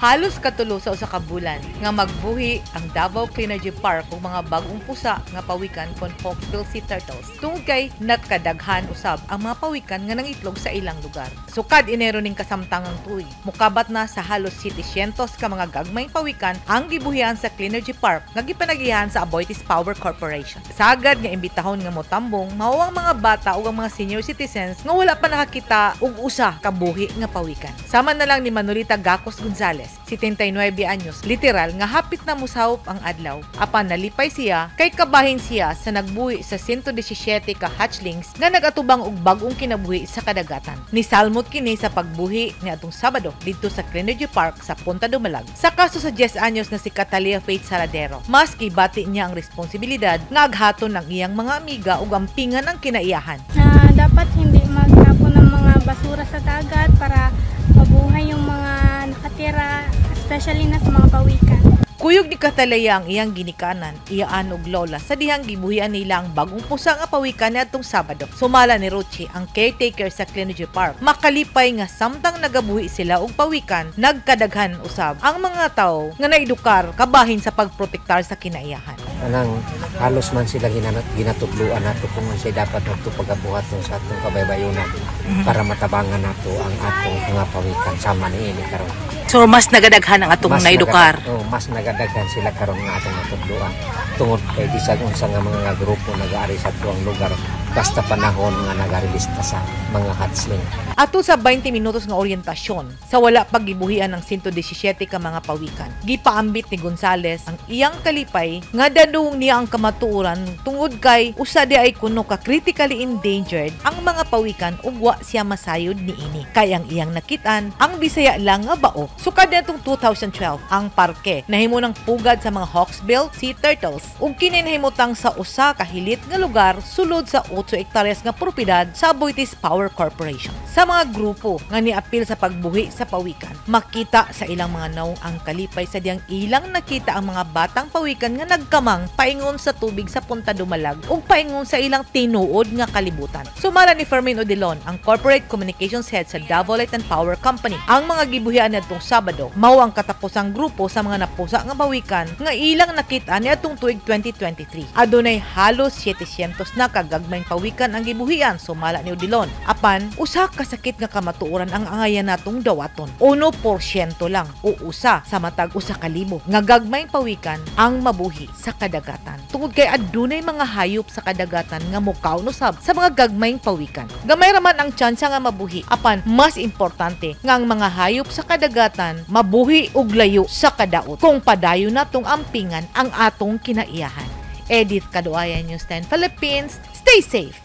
Halos katulo sa 1 ka bulan nga magbuhi ang Davao Cleanergy Park og mga bag-ong pusa nga pawikan kon hawksbill sea turtles, tungod kay nakadaghan usab ang mga pawikan nga nangitlog sa ilang lugar. Sukad Enero ning kasamtangang tuig, mukabat na sa halos 700 ka mga gagmayng pawikan ang gibuhian sa Cleanergy Park nga gipanagihan sa Aboitiz Power Corporation. Sagad nga imbitahon nga motambong mao ang mga bata ug ang mga senior citizens nga wala pa nakakita og usa ka buhi nga pawikan. Sama na lang ni Manolita Gacos Gonzales, 79 anyos, literal nga hapit na musawop ang adlaw. Apan nalipay siya kay kabahin siya sa nagbuhi sa 117 ka hatchlings nga nagatubang og bag-ong kinabuhi sa kadagatan. Nisalmot kini sa pagbuhi niadtong Sabado didto sa Cleanergy Park sa Punta Dumalag. Sa kaso sa 10 anyos nga si Catalia Faith Saladero, maski bati niya ang responsibilidad nga aghaton ang iyang mga amiga ug ampingan ang kinaiyahan. Na dapat hindi magtapon ng mga basura sa dagat para mabuhay yung mga nakatira, especially na sa mga pawikan. Kuyog ni Catalaya ang iyang ginikanan, iyaan og lola sa dihang gibuhian nila ang bagong pusa nga pawikan niadtong Sabado. Sumala ni Ruchi, ang caretaker sa Cleanergy Park, makalipay nga samtang nagabuhi sila og pawikan, nagkadaghan usab ang mga tawo nga naedukar kabahin sa pagprotektar sa kinaiyahan. Anang halos man sila ginatudluan nato kung unsay dapat nato pagabuhaton sa atong kabaybayunan para matabangan nato ang atong mga pawikan sama niini karon. So mas nagadaghan ang atong naedukar. Oh, mas nagadaghan sila karon nga atong natudluan tungod kay bisag unsa nga mga grupo nagaari sa atuang lugar basta panahon nga nagarelista sa mga hatchling. Ato sa 20 minutos nga orientasyon sa wala paggibuhian ng 117 ka mga pawikan, gipaambit ni Gonzales ang iyang kalipay nga dadung niya ang kamatuoran tungod kay usa di ay kuno ka critically endangered ang mga pawikan ug wa siya masayod niini. Kay ang iyang nakitaan ang Bisaya lang nga bao. Sukad niadtong 2012, ang parke nahimo ng pugad sa mga hawksbill sea turtles ug kini nahimutang sa usa ka hilit nga lugar sulod sa 8 hektaryas nga propiedad sa Aboitiz Power Corporation. Sa mga grupo nga niapil sa pagbuhi sa pawikan, makita sa ilang mga nawong ang kalipay sa diyang ilang nakita ang mga batang pawikan nga nagkamang paingon sa tubig sa Punta Dumalag ug paingon sa ilang tinuod nga kalibutan. Sumala ni Fermin Odilon, ang Corporate Communications Head sa Davao Light and Power Company, ang mga gibuhian niadtong Sabado mao ang katapusang grupo sa mga napusa nga pawikan nga ilang nakita niadtong tuig 2023. Adunay halos 700 na kagagmayng pawikan ang gibuhian, sumala ni Odilon. Apan usa ka sakit nga kamatuoran ang angayan natong dawaton. 1% lang o usa sa matag 1,000 nga gagmayng pawikan ang mabuhi sa kadagatan. Tungod kay adunay mga hayop sa kadagatan nga mukaon usab sa mga gagmayng pawikan. Gamay ra man ang tsansa nga mabuhi, apan mas importante nga ang mga hayop sa kadagatan mabuhi og layo sa kadaot kung padayon natong ampingan ang atong kinaiyahan. Edith Kaduayan, News 10 Philippines. Stay safe.